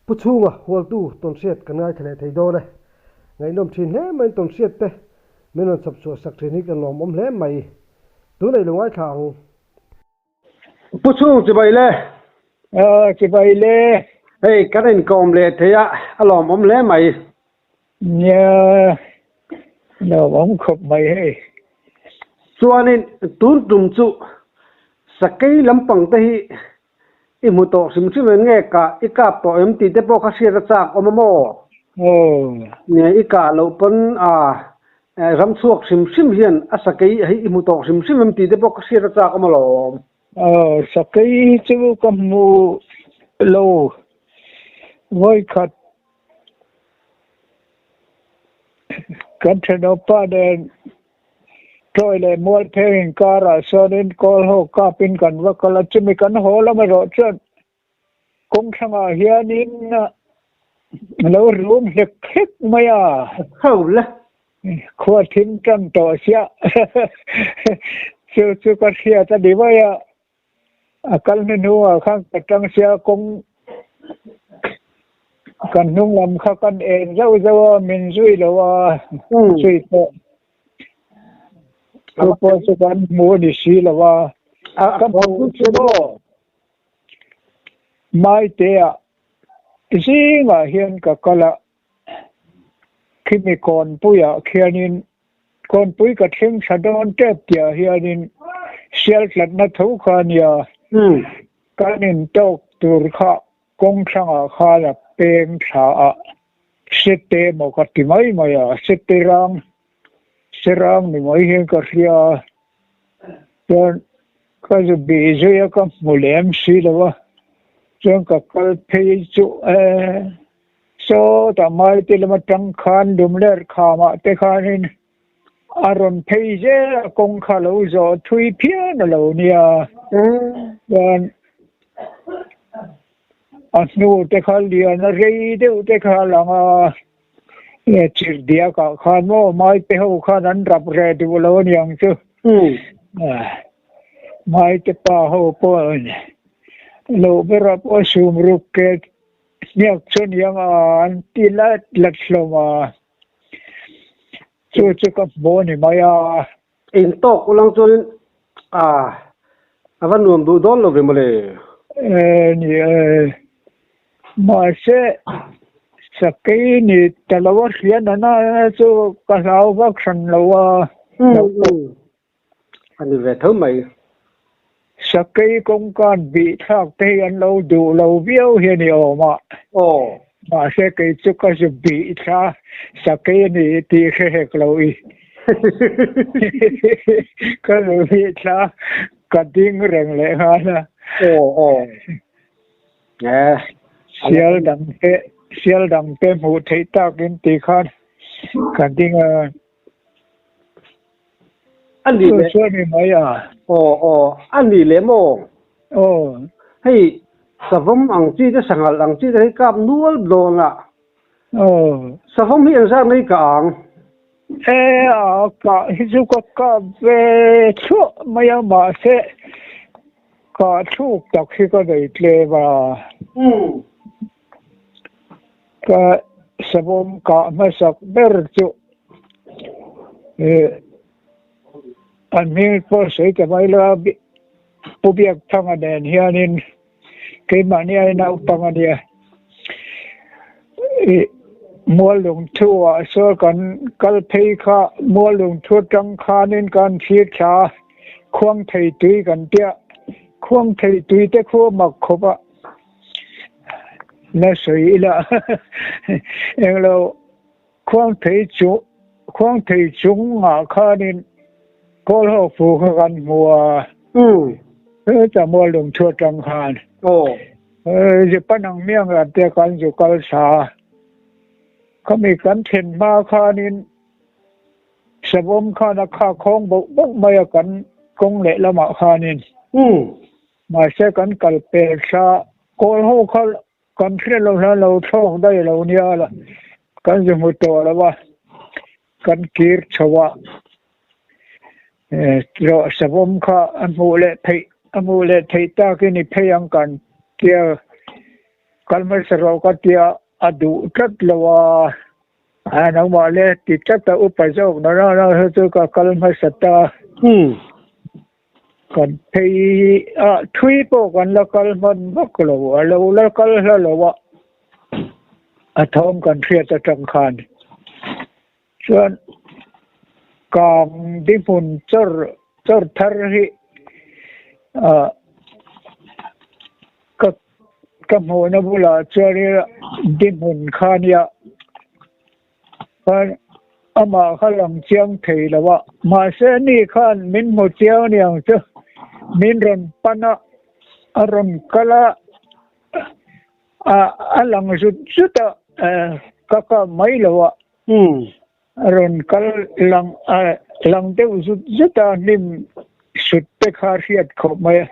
Pu Chhunga Hualtu tawnhriat kan ngaithla leh thei dawn e. Ngaihnawm thin hle mai tawnhriat te min rawn chhawp chhuah sak thin hi kan lawmawm hle mai. Tunah i lo ngaithla ang. Pu Chhung chibai le. Aw chibai le. Hei kan inkawm leh thei a, a lawmawm hle mai. Nia, lawmawm khawp mai hei. Chuanin tun tum chu sakei lampang te hi i hmu tawh hrim hrim em nge kah i kap tawh em tih te pawh kha hriat a chak awm a maw? Aw. Nge i kah loh pawn a ram chhuak hrim hrim hian a sakei hi i hmu tawh hrim hrim em tih te pawh kha hriat a chak awm alawm. Aw, sakei hi chu ka hmu lo vawikhat Kan thenawmpa nen Tawi leh Mualpheng inkarah sawnin kawl ho kapin kan va kal a, chumi kan haw lam erawh chuan kawng thlangah hianin a lo rum hlek hlek mai a. Ho le. Khua thim tan tawh sia. Chu chu ka hriat a ni mai a. A kal hnu hnuah khan ka tang sia kawng kan hnung lam kha kan en zauh zauh a min zui lo a zui pawh chu pawh chu kan hmu a ni si lo a ka hmuh chu maw Maite-ah zingah hian ka kal a Khimi kawnpuiah khianin kawnpui ka thleng tha dawn tep tihah hianin sial tlatna tho kha a nia. Kan intawk tur kha kawng thlangah khan a peng thla a, sete maw ka ti mai mai a, sete rang, serang ni mai hian ka hria a. Chuan ka zu bih zui a, ka hmu lem si lo a, chuan ka kal phei chu e. Sawtah Maite lam atang khan Lumler khamah te khanin a rawn phei zel a, kawng kha lo zawh thui phian a lo nia. Chuan a hnu te kha lian a rei deuh te kha a lang a, chirhdiakah khan maw Maite ho khan an rap reh duh lo aniang chu. Maite pa ho pawh loh berah pawh sumruk ke Hniak chu niang a, an ti lat lat hlawm a, chu chu ka hmu a ni mai a. In tawk ulang chuanin a a va nuam duh dawn lo ve mawle. E ni e, mahse sakei ni ta lo a hria nana chu ka hlau vak hran lo a. A ni ve tho mai. Sakei kawngkan bih thlak te hi an lo duh lo viau hi a ni awm a. Aw. Mahse kei chu ka zu bih thla sakei a ni tih hre hek lo i. Ka zu bih thla ka ding reng leh nghal a. Aw aw. Eh. Sial dang te sial dang te hmuh theih takin ti khan ka ding a. A ni le. Chuan ni mai a. Aw aw a ni le maw? Aw. Hei savawm ang chi te sanghal ang chi te hi kap nual dawn a. Aw. Savawm hi engzat mai ka ang? E a ka hi chu ka kap ve thluah mai a mahse ka thluk tak hi ka nei tlem a. Umm. Ka savawm kah hmasak ber chu an hming pawh sawi ta mai lo a, Pu Biakthanga nen hianin keimahni a naupang a nia. Muallungthu-ah saw kan kal phei kha Muallungthu atang khanin kan thlir thla a, Khuangthei tui kan tia, Khuangthei tui te khu a mak khawp a. La sawi ila englo khuangthei chu khuangthei chungah khanin kawl ho fu kha kan hmu a heta mual lungthu atang khan Japan ang miang lam te kan zu kal sa khami kan thlen hma khanin savawm khan a kha khawng bauh bauh mai a kan kawng lehlamah khanin. Mahse kan kal pel thla kawl ho kha kan hre lo hlan lo thlawk daih lo nia la kan zu hmu tawh lo a kan kir chho a rawh savawm kha a hmuh leh theih a hmuh leh theih takin i phei ang kan tia. Kal hmasa rawh ka tia a duh tlat lo a, a nangmah le ti tlat a upa zawk na na na chu ka kal hmasa ta. Kan phei a thui pawh kan la kal hman vak lo, a lo la kal hla lo a, a thawm kan hriat atang khan chuan kang dihmun chawr chawr thar hi ah ka ka hmuhna bulah chuan dihmun kha nia khan amah kha lang chiang thei lo a, mahse ni khan min hmu chiang aniang chu min rawn pan a, a rawn kal a, a lang zut zut a, ka kap mai lo a, a rawn kal lang lang deuh zut zut a, hnim sut te kha hriat khawp mai a,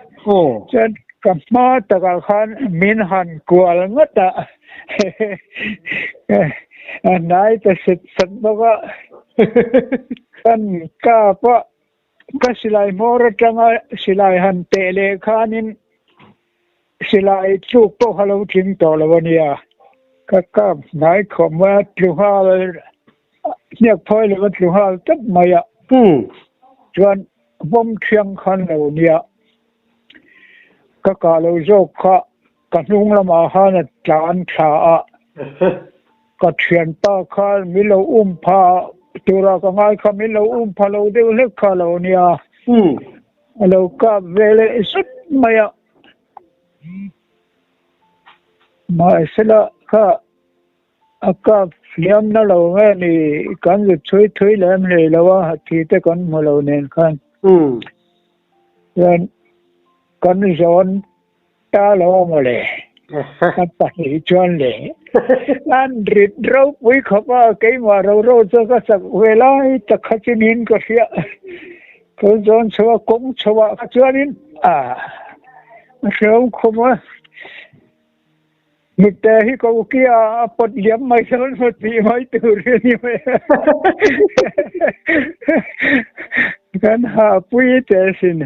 chuan ka hma takah khan min han kual ngawt a, a hnai ta set sat bawk a, kan kap a, ka silai hmawr atanga silai han teh leh khanin silai tluk pawh kha lo tling tawh lo a nia, ka kap hnai khawp mai a, tlu nghal hniak phawi lo a tlu nghal tawp mai a, chuan vawm thiang khan lo nia, ka kah lo zawk kha ka hnung lamah khan a tlan thla a, ka thianpa khan min lo um pha tura ka ngai kha min lo um pha lo deuh hlek kha lo nia, a lo kap ve leh zet mai a, mahsela kha a kap hliam na lo nge ni kan zut chhui thui lem hlei lo a, thi te kan hmu lo nen khan chuan kan zawn ta lo maw le, a pahnih chuan le an rit ropui khawp a, keimah ro ro chu ka chak ve lai tak kha chu niin ka hria, ka zawn chho a kawng chho ah kha chuanin a hreawm khawm a. Hnute hi ko kia a pawt liam mai dawn maw tih mai tur hi a ni mai a. Kan hahpui teh asin.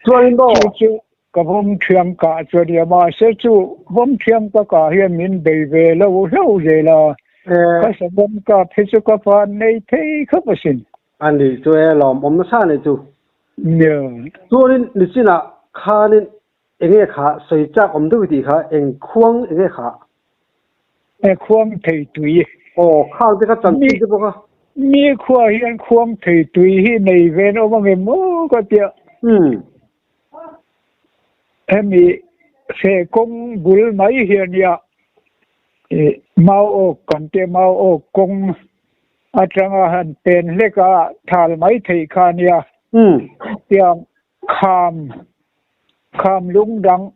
Chuanin maw? Chu chu ka vawm thiam kah chu a nia, mahse chu vawm thiam ka kah hian min bei ve lo hlauh zel a. Ka savawm kap hi chu ka van nei thei khawp asin. A ni chu e, lawmawm nasa a ni chu. Nia. Chuanin nichinah khanin enge kha sawi chak awm deuh i tih kha, eng khuang enge kha? E khuang thei tui. Aw, khang te kha chanchin te bawk a. Mi khua hian khuang thei tui hi nei ve an awm ang em aw ka tia. Umm. Hemi feh kawng bul mai hi a nia, mau awk kan tia mau awk kawng atanga han pen hlek a thal mai theih kha a nia. Tiang kham kham lung dang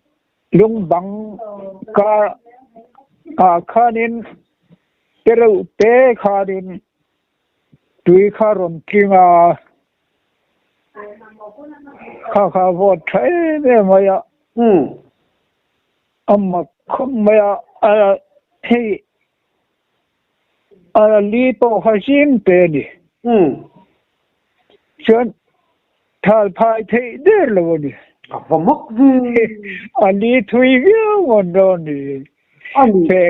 lung bang kar ah khanin te reuh te khanin tui kha rawn tling a, kha kha vawt tha em em mai a. A mak khawp mai a, hei A li pawh kha zing te a ni. Chuan thal phai theih der lo a ni. A va mak ve. A li thui viau ngawn dawn ni. A ni. Fe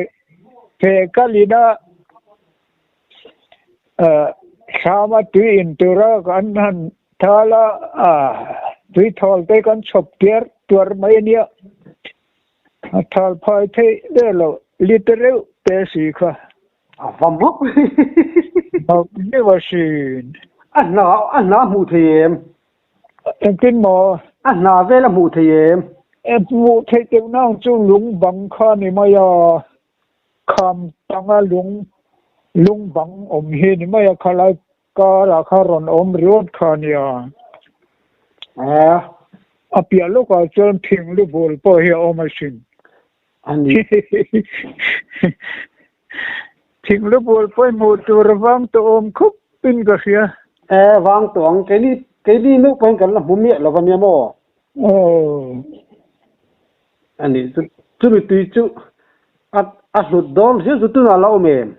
fe kalin a thlama tui in tura kan han thal a, tui thawl te kan chhawp tiar tuar mai a nia. A thal phai theih der lo, lite reuh te si kha. A va mak Mak deuh a sin. A hna a hna hmuh thei em? Engtin maw? A hna vel a hmuh thei em? E hmuh theih deuh nang chu lung bang kha ni mai a, kham tanga lung lung bang awm hi ni mai a, khalai Karah kha rawn awm riawt kha a nia. A. A piah lawkah chuan thing lu bul pawh hi a awm asin. A ni. Thing lu bul pawh hi hmuh tur a vang tawh awm khup in ka hria. E, vang tawh ang. Keini, keini meuh pawhin kan la hmu miah lo va nia maw? Aw. A ni, chu, chumi tui chu a, a hlut dawn hriau chu tunah la awm em?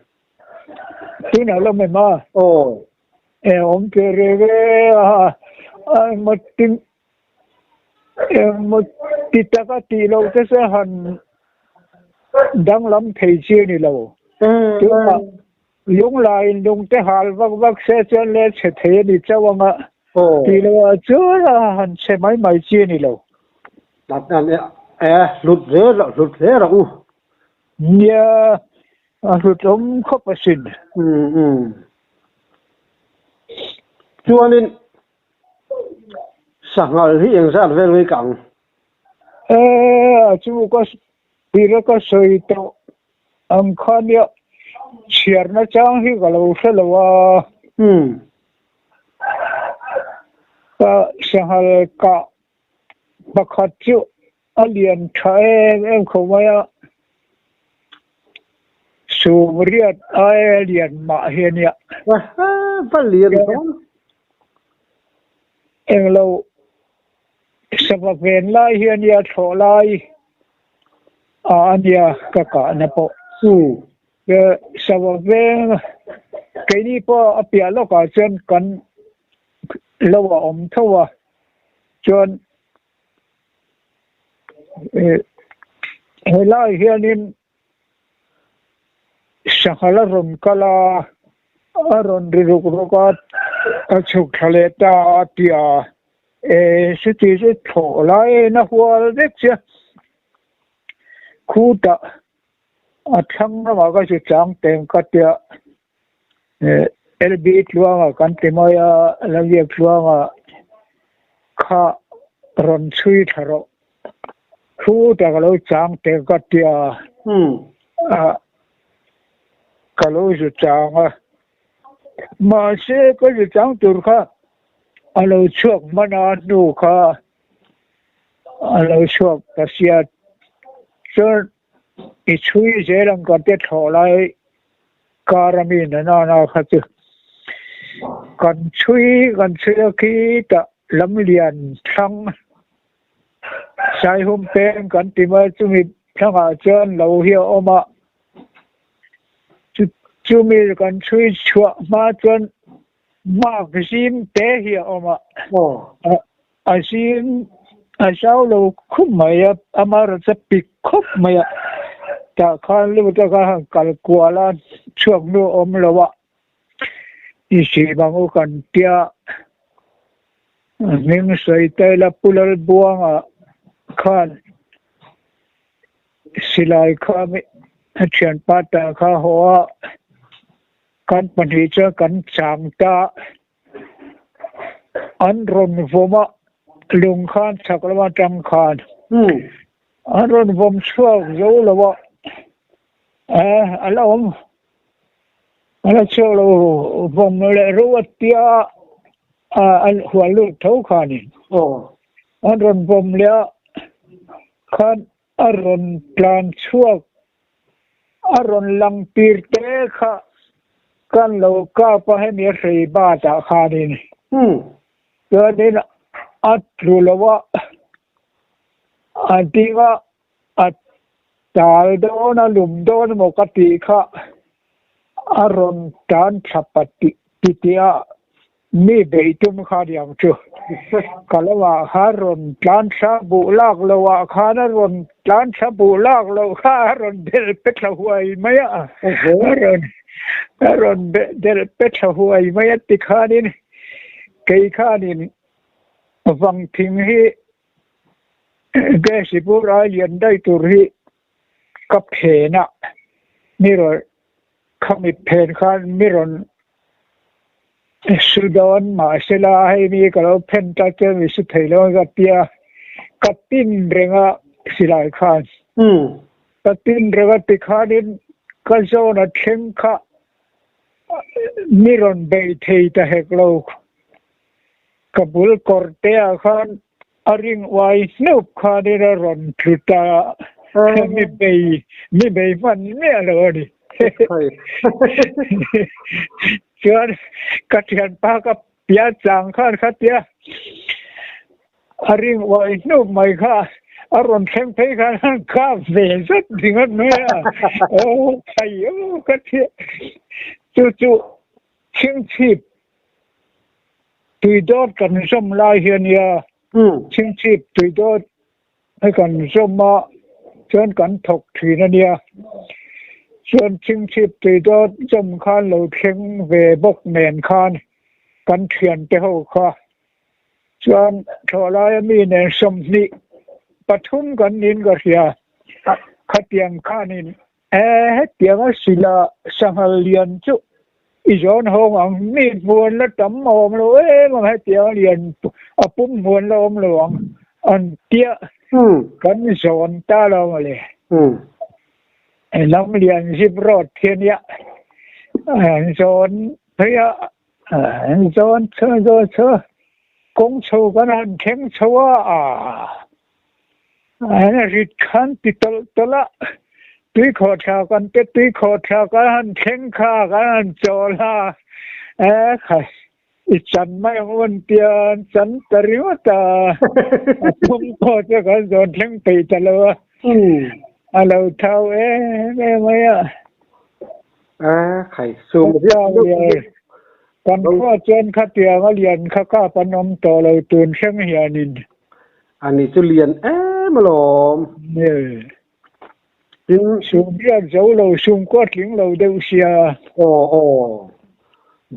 Tunah la awm em a? Aw. E awm teh reng e a. Engmaw ti engmaw ti taka tih loh te chu han danglam thei chi a ni lo. Tunah lunglaiin lungte hal vak vak se chuan le chhe thei a ni chauh ang a, tih loh ah chuan a han chhe mai mai chi a ni lo. E hlut hle hlut hle rawh u. Nia, a hlut awm khawp asin. Chuanin Sanghal hi engzat vel nge ka ang? E, a chu ka tira ka sawi tawh ang kha nia, chhiarna chang hi ka lo hre lo a. Umm. Ka sanghal kah pakhat chu a lian tha em em kho mai a, Sumriat aia lian mah hi a nia. Va lian dawn. Englo sava ven lai hi a nia, thlawh lai a a nia ka kahna pawh. Sava veng keini pawh a piah lawkah chuan kan lo a awm tho a, chuan Helai hianin sanghal a rawn kal a, a rawn ri ruk ruk a, a chhuk thla leh ta a ti a, e chuti chu thlawh lai a in a hual vek che a, khutah a thlang lamah ka chu chang teng ka tia LB Tluanga kan ti mai a, Lalbiak Tluanga kha rawn chhui thla rawh. Thu ta ka lo chang teh ka tia a, ka lo zu chang a. Mahse ka zu chang tur kha a lo chhuak hman a hnu kha a lo chhuak ta sia chuan i chhui zel ang ka ti thlawh lai Kar a mi na na na kha chu kan chhui kan chhui a khi tah lam lian thlang Saihum peng kan ti mai chumi thlangah chuan lo hi a awm a chu chumi kan chhui chhuah hma chuan mark zim te hi a awm a a zim a zau lo khup mai a amaherawhchu a pik khawp mai a tah khan lut a khan han kal kual a chhuak hnu a awm lo a i sih bang u kan tia hming sawi ta ila Pu Lalbuanga khan silai kha a thianpa tah kha haw a. Kan pahnih chuan kan chang ta. An rawn vawm a, lung khan chhak lam atang khan an rawn vawm chhuak zo lo a, a la awm, a la chhuak lo vawm leh ro a tia a hual lut tho khanin an rawn vawm leh a khan A rawn tlan chhuak, a rawn lang tir te kha kan lo kap a hemi a hrei bat ah khanin chuanin a tlu lo a, a ding a, a tal dawn a lum dawn emaw ka tih kha a rawn tan thla pati titih a. Mi beih tum kha niang chu. Ka lo ah khan rawn tlan thla buh lak lo ah khan a rawn tlan thla buh lak lo kha a rawn delh pe thla huai mai a. A rawn a rawn delh pe thla huai mai a ti khanin kei khanin vang thing hi gas bur ai lian daih tur hi ka phen a mi rawn Khami phen khan mi rawn su dawn mahsela hei mi ka lo phen ta che mi su thei lo ka tia ka tin reng a silai khan ka tin reng a tikhanin ka zawn a thleng kha mi rawn bei thei ta hek lo ka bul kawr te ah khan A ring uai hneup khanin a rawn tlu ta a, mi bei mi bei hman miah lo a ni. Chuan ka thianpa ka pian chang khan khatia a ring uai hnup mai kha a rawn thleng phei khan an kap ve zet ringawt mai a, aw khai aw ka thian chu chu chhingchhip. Tui dawt kan zawm lai hi a nia, chhingchhip tui dawt hi kan zawm a, chuan kan thawk thin a nia. Chuan chhingchhip tui dawt zawm khan lo thleng ve bawk nen khan kan thiante ho kha chuan thlawhlaia mi nen 23 kan niin ka hria. Khatiang khanin E, hetianga sila sanghal lian chu i zawn hawng ang, mi hmuan la tam a awm lo em ang, hetianga lian a pum hmuan la awm lo ang an tia kan zawn ta lo mawle. Lam lian zip road khi a nia, an zawn phei a, an zawn chho zawn chho kawng chho kan han thleng chho a, A rit khan ti tawlh tawlh a, tui khawhthla kan te tui khawhthla kan han thleng kha kan han chawl a, e kha i chan mai ang u an tia an chan ta ringawt a, a phung pawh chu kan zawn thleng peih ta lo a, a lo thau em em mai a. E khai sum Kan khua chuan khatiang a lian kha kap an awm tawh lo tun thleng hianin. Ani chu lian em alawm. Nge. Tin. Sum hian zo lo, sum kua tling lo deuh sia. Aw aw.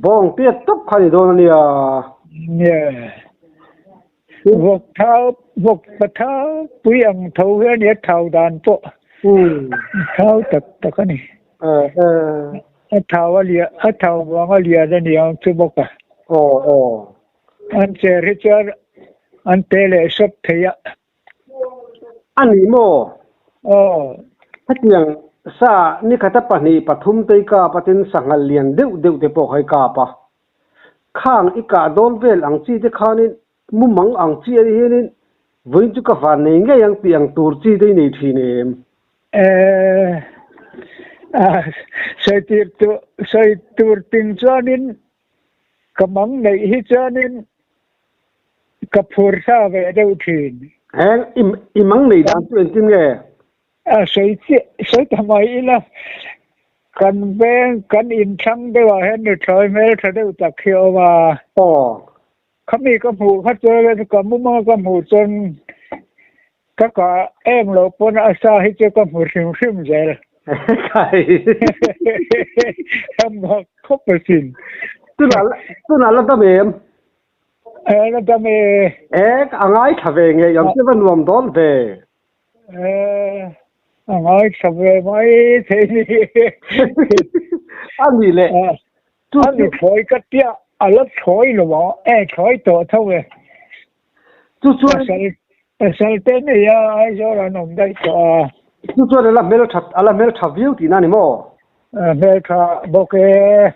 Bawng piat tawp kha ni dawn ania. Nge. Vawk thau, vawk pathau pui ang tho hi ania thau dan pawh. Thau tak tak a ni. A thau a lian, a thau vang a lian a niang chu bawk a. Aw aw. An cher hi chuan an te leh sawp thei a. A ni maw? Aw. Hetiang sa nikhata pahnih pathum te i kap a tin sanghal lian deuh deuh te pawh kha i kap a. Khang i kah dawn vel ang chi te khanin mumang ang chi anih hianin vawiin chu ka van nei ngei ang tih ang tur chi te i nei thin em? Eh, sawi tir tu, sawi tur ting chuanin ka mang neih hi chuanin ka phur sa ve deuh thin. Heng i mang nei dan chu engtin nge? A sawi chiah, sawi ta mai ila, kan veng, kan inthlang deuhah hian nuthlawi hmeltha deuh tak hi a awm a. Aw. Khami ka hmuh kha chuan ka mumanga ka hmuh chuan ka kah em loh pawn a sa hi chu ka hmu hrim hrim zel. Kai. Ka mak khawp asin. Tunah tunah la dam em? E la dam e. E a ngaithla ve ngei ang che va nuam dawn ve. E a ngaithla ve mai thei ni. A ni le. A nuthlawi ka tia a la thlawi lo ang e thlawi tawh tho e. Chu chuan Pasal te nei a Aizawl an awm daih tawh a. Chu chuan a la hmeltha a la hmeltha viau tihna a ni maw? A hmeltha bawk e,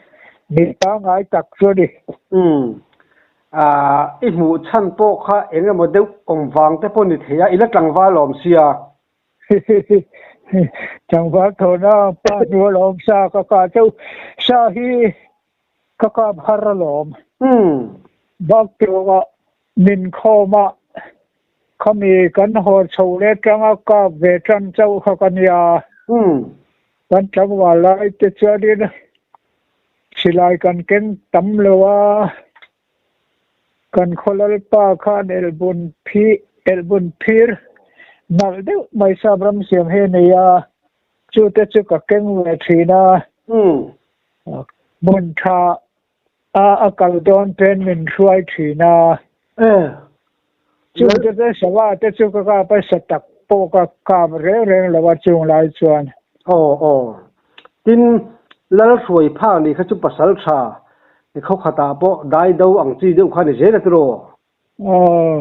mi pangngai tak chu a ni. Umm. Ah, i hmuh chhan pawh kha eng emaw deuh awm vang te pawh ni thei a, i la tlangval awm sia. Tlangval thawhna pa hnu alawm sa ka kah chauh. Sa hi ka kap har alawm. Umm. Bak tuah min khawm a, khami kan haw chho leh tanga kap ve tan chauh kha ka nia. Umm. Kan tlangval lai te chuanin silai kan keng tam lo a, Kan khaw lalpa khan elbun phi, elbun phir nalh deuh mai sap ram siam hi a nei a, chute chu ka keng ve thin a. Hmun tha a a kal dawn ten min hruai thin a. Chute te sava te chu ka kap a, sa tak pawh ka kap reng reng lo a chung lai chuan. Aw aw. Tin, lal hruai phak nih kha chu pasal tha i khaw khatah pawh dai do ang chi deuh kha ni zel a tiraw? Aw.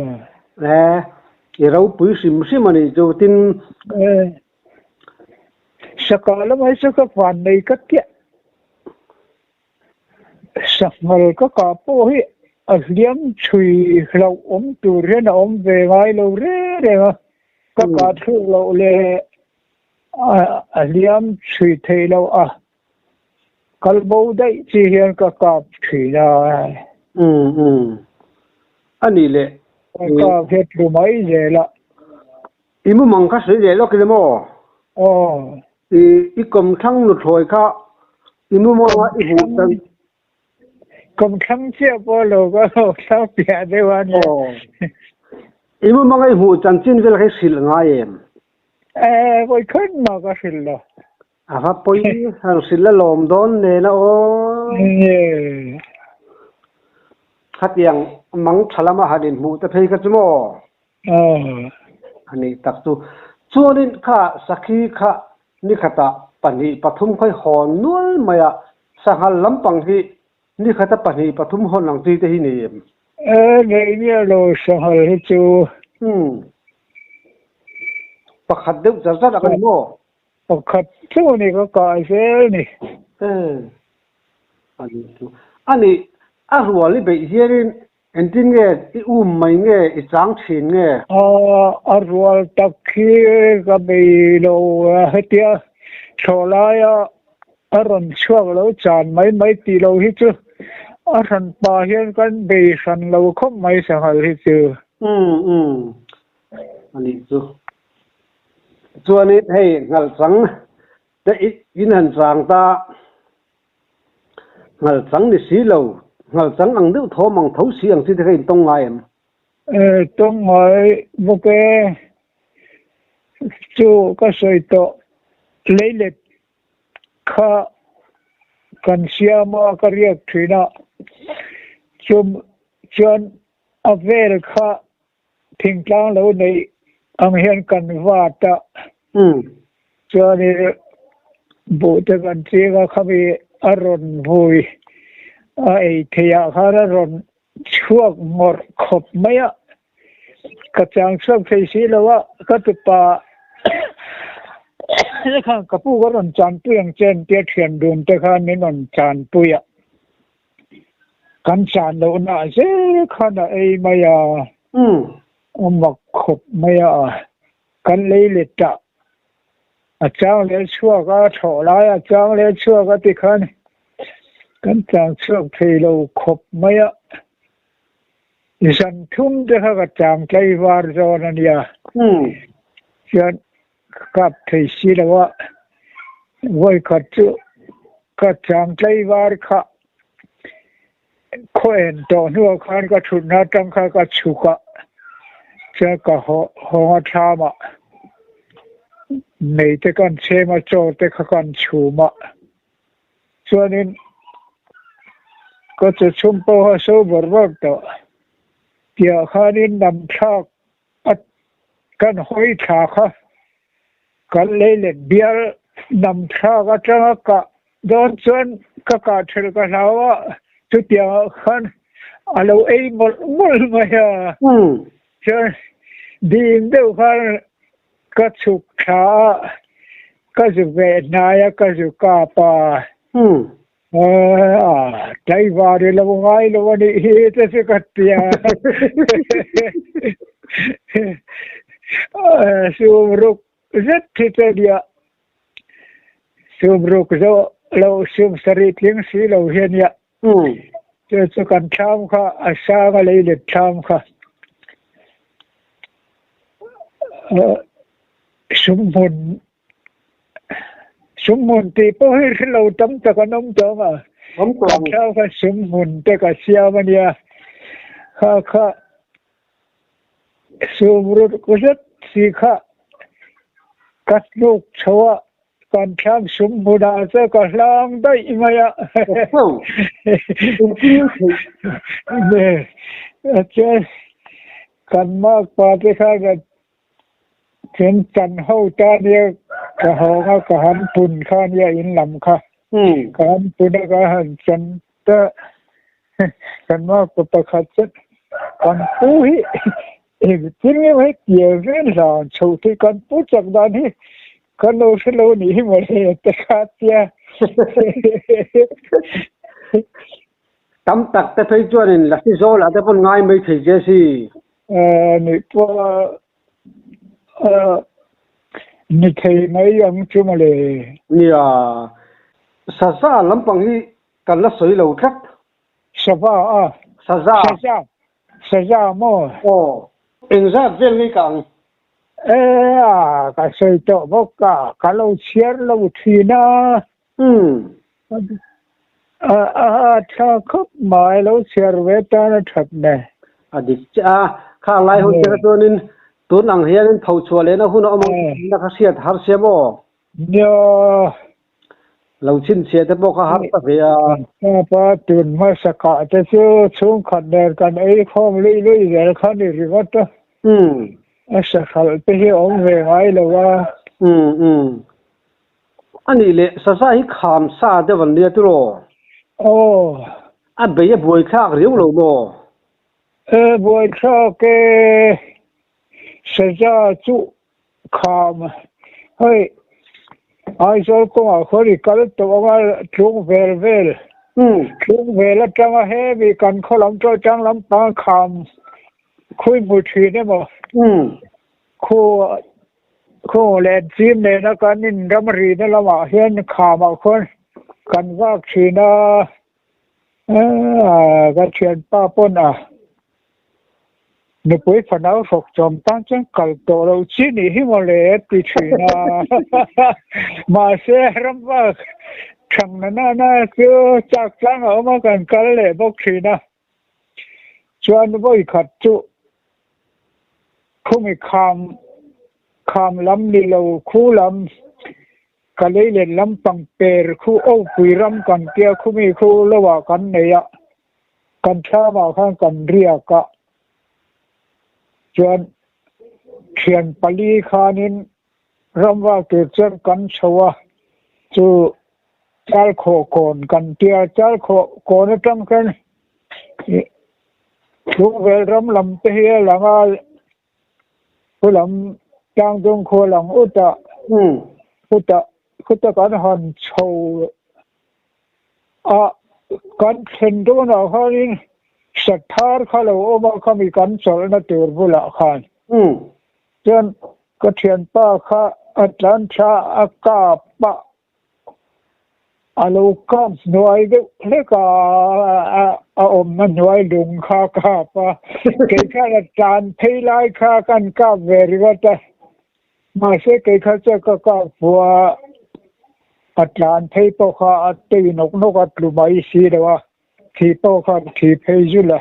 E, i ropui hrim hrim a nih chu. Tin. E, saka lamah hi chu ka van nei ka tiah. Sanghal ka kah pawh hi a hliam chhui hlauh awm tur hian a awm ve ngai lo reng reng a, ka kah thluk loh leh a hliam chhui theih loh a, kal bo daih chi hian ka kap thin a. Umm umm a nih leh. Ka kap hi a tlu mai zel a. I mumang kha sawi leh lawk ila maw? Aw. I i kawmthlang nuthlawi kha i mumanga i hmuh tan. Kawmthlang chiah pawh lo ka lo thlang piah deuh a nia. Aw. I mumang i hmuh chanchin vel kha i hrilh ngai em? Eh, vawikhat mah ka hrilh lo. A va pawi han hrilh a lawm dawn nen a aw. Nge. Khatiang mang tha lama han inhmuh te phei kha chu maw? Aw. A nih tak chu. Chuanin kha sakhi kha nikhatah pahnih pathum khawi hawn nual mai a, sanghal lampang hi nikhata pahnih pathum hawn ang chi te hi ni em? E, nei miah lo sanghal hi chu. Umm. Pakhat deuh char char ang a ni maw? Pakhat chu ni ka kai zel ni. E. A nih chu. A nih, a rual i beih hianin Engtin nge i um mai nge i chang thin nge? A rual tak hi ka bei lo a, hetia thlawh laia a rawn chhuak lo chan mai mai tih lo hi chu a hran pah hian kan bei hran lo khawp mai sanghal hi chu. Umm umm a nih chu. Chuanin hei nghalchang te in han chang ta. Ngal chang ni si lo, ngal chang ang deuh thawm ang tho si ang chi te kha in tawng ngai em? E, tawng ngai bawk e. Chu ka sawi tawh, leilet kha kan siam a, ka riak thin a, chum chuan a vel kha thingtlang lo neih ang hian kan vat a, chuanin buh te kan ching a, khami a rawn vui a ei theih ah khan a rawn chhuak ngawrh khawp mai a, ka chang chhuak thei si lo a, ka tupa te khan ka pu ka rawn chanpui ang che an tia thian dun te khan min rawn chanpui a. Kan chan lohna zel khan a ei mai a, a mak khawp mai a, kan lei let a, a chang leh chhuak a, thlawh lai a chang leh chhuak a tikhan kan chang chhuak thei lo khawp mai a, zan thum te kha ka chang tlaivar zawn a nia, chuan Ka kap thei si lo a, vawikhat chu ka chang tlaivar kha khaw en tawh hnuah khan ka thutna atang kha ka chhuk a, chuan ka hawng a thlam a, mei te kan chhem a, chaw te kha kan chhum a, chuanin ka che chhum pawh a so bawrh bawrh tawh, tiah khanin namthlak A kan hawi thla kha kan lei let bial nam thlak atanga kah dawn chuan ka kah thelh ka hlau a, chutiangah khan a lo ei mawlh mawlh mai a. Chuan ding deuh khan ka chhuk thla a, ka zu ve hnai a, ka zu kap a. A, tlaivar i lo ngai lo a nih hi te chu ka ti a. Sum ruk zet hi chu a nia. Sum ruk zo lo sum sarih tling si lo hi a nia. Chu chu kan thlam kha a sang a lei let thlam kha. Sum hmun Sumhmun tih pawh hi hre lo tam tak an awm tawh ang a. Awm tawh ang. Kan thlau kha sumhmun te ka siam a nia. Kha kha sum rut zet si kha ka hnuk chho a, kan thlam sumhmun ah chuan ka hlang daih mai a. Chuan kan makpa te khan Chuan chan ho ta nia ka hawng a, ka han pun kha nia in lam kha. Ka han pun a, ka han chan ta kan makpa pakhat chuan kan pu hi engtin nge maw hetiang vel hlan chhoh theih kan pu chak dan hi kan lo hre lo nih hi mawle te kha tia. Tam tak te phei chuanin Lasi Zawlah te pawn ngai mai thei che si. Nih pawh ni thei mai ang chu mawle. Nia, Saza lampang hi kan la sawi lo tlat. Sava a? Saza. Saza, Saza maw? Aw, engzat vel ngei ka ang? E a, ka sawi tawh bawk a, ka lo chhiar lo thin a. Umm. A a tha khawp mai lo chhiar ve tan a that nen. A dik chiah a, khang lai hun te kha chuanin tun ang hianin pho chhuah lehna hun a awm ang tih tihna kha hriat har sia maw? Nia. Lo chhinchhiah te pawh kha har ta ve a. Kan pa tun hmasa kah te chu chhungkhat nen kan ei khawm luih luih zel kha ni ringawt a. A sahral te hi awm ve ngai lo a. Umm umm. A nih leh saza hi kham sa deuh an nia tiraw? Aw. A bei a buaithlak riau lo maw? E buaithlak e, saza chu kham hei Aizawl kawngah khawn i kal tawh ang a tlung vel vel tlung vel atanga hemi kan khaw lam chu atang lampang kham khui hmu thin emaw khu Khu leh chim nena kan in ramrina lamah hian khamah khuan kan vak thin a, ka thianpa pawn a nupui fanau hrawk chawm tan chuan kal tawh loh chi nih hi mawle a ti thin a, mahse ramvak thang na nana chu chak tlang a awm a kan kal leh bawk thin a. Chuan vawi khat chu khumi kham kham lam ni lo khu lam ka lei len lampang per khu Opui ram kan tia khumi khu lo ah kan nei a, kan thlam ah khan kan riak a, chuan thian pali khanin Ramvak tur chuan kan chho a, chu Chalkhawh kawn kan tia, Chalkhawh kawn atang khan Tlungvel ram lam te hi a lang a, khu lam Tlangdung khu a lang ut a, khutah khuta kan han chho a, kan thlen dawnah khanin Sathar kha lo awm a, khami kan chawlhna tur bulah khan. Chuan ka thianpa kha a tlan tha a kap a, a lo kap hnuai deuh hlek a, a awmna hnuai lung kha a kap a, kei khan a tlan phei lai kha kan kap ve ringawt a, mahse kei kha chuan ka kap fuh a, a tlan phei pawh kha a tei nawk nawk a tlu mai si lo a, thi pawh kha a thi phei zul a,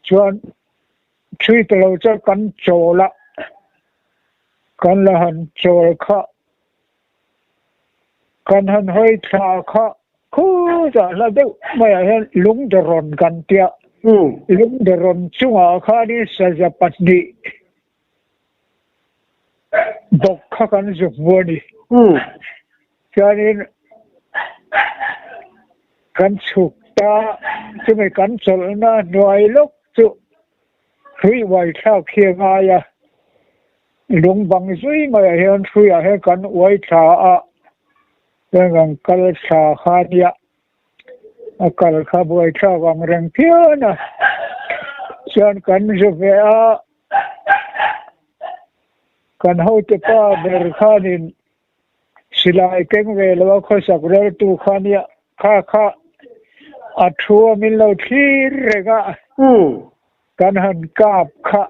chuan Thui ta lo chuan kan chawl a, kan la han chawl kha, kan han hawi thla kha khutah hla deuh maiah hian lungdawrawn kan tia, lungdawrawn chungah khanin saza pahnih bawk kha kan zu hmu a ni. Chuanin kan chhuk ta, chumi kan chawlhna hnuai lawk chu hrui uai thlak hi a ngai a, lung bang zui maiah hian hruiah hian kan uai thla a, chuan kan kal thla kha a nia, a kal kha buai thlak ang reng phian a, chuan kan zu ve a, kan hote pa ber khanin Silai keng ve lo a khawsak reltu kha nia kha kha a thu a min lo thlir reng a, kan han kap kha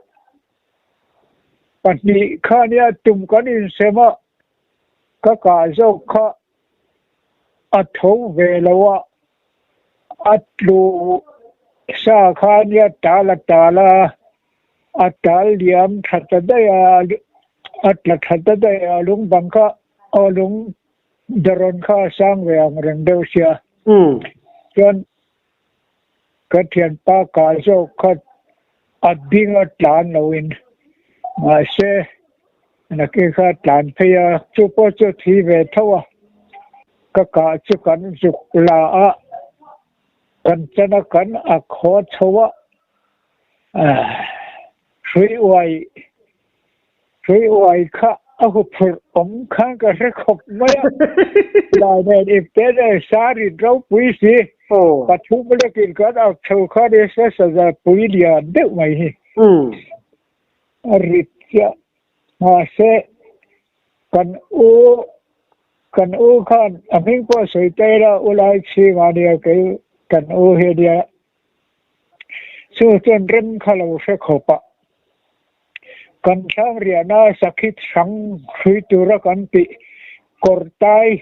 pahnih kha nia tum kan insem a, ka kah zawk kha a tho ve lo a, a tlu sa kha nia tal a tal a. A tal liam tha ta daih a, a tla tha ta daih a, lung bang kha aw lung darawn kha a sang ve ang reng deuh sia. Chuan ka thianpa kah zawk kha a ding a tlan loin mahse nakin kha a tlan phei a, chu pawh chu a thi ve tho a, ka kah chu kan zuk la a, kan chan a kan a khaw chho a. Hrui uai hrui uai kha a huphurh awm khan ka hre khawp mai a. Lai nen ipte nen sari ropui si pathum lekin kan ak chho kha ni se saza pui lian deuh mai hi a rit chiah. Mahse kan u kan u khan a hming pawh sawi ta ila u lai chhingah nia kei kan u hi nia Chu chuan rem kha lo hre khawp a, kan thlang riahna sakhi hrang hrui tura kan tih kawr tai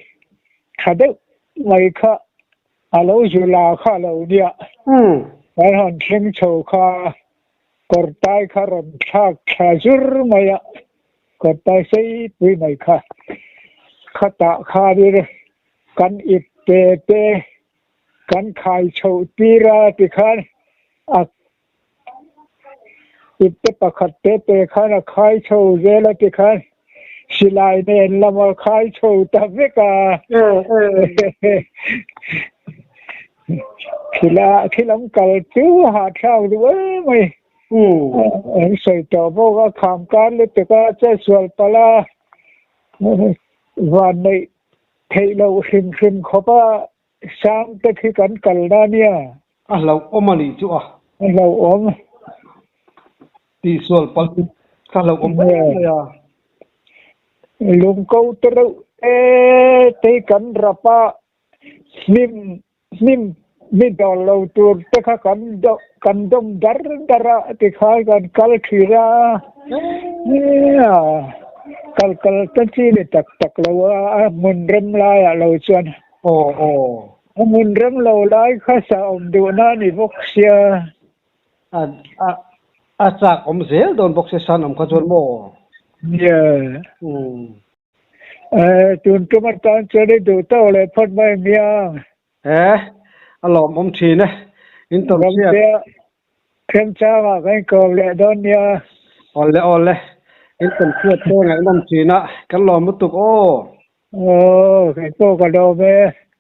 tha deuh mai kha A lo zu la kha lo nia. Kan han thleng chho kha kawr tai kha rawn thlak thla zur mai a, kawr tai sei pui mai kha. Khatah khanin kan ip te te kan khai chhoh tir a tikhan a ip te pakhat te te khan a khai chho zel a tikhan silai nen lam a khai chho ta vek a. Khila khilam kal chu hahthlak duh em mai. An sawi tawh bawk a, kham kar lutuk a, chetsual palh a, van neih theih loh hrim hrim khawp a sang te khi kan kal na nia. A hlauhawm a nih chu a. A hlauhawm. Tihsual palh ka hlauhawm em mai a. Lungko te reuh te te kan rap a, hnim hnim mi dawl lo tur te kha kan kan dawm dar dar a tikhan kan kal thin a, kal kal ta chi ni tak tak lo a, a hmun rem laiah lo chuan. Aw aw. A hmun rem lo lai kha sa awm duhna a ni bawk sia. A a a chak awm zel dawn bawk sia san awm kha chuan maw? Nia. Umm. Eh, tun tum atan chuan i duh tawk leh phawt mai miang. Eh, a lawmawm thin e. In tawn hriat. Ramtea Remchangah kan inkawm leh dawn nia. Awle awle, in tawn hriat te ngaihnawm thin a, kan lawm lutuk aw. Aw, kei pawh ka lawm e.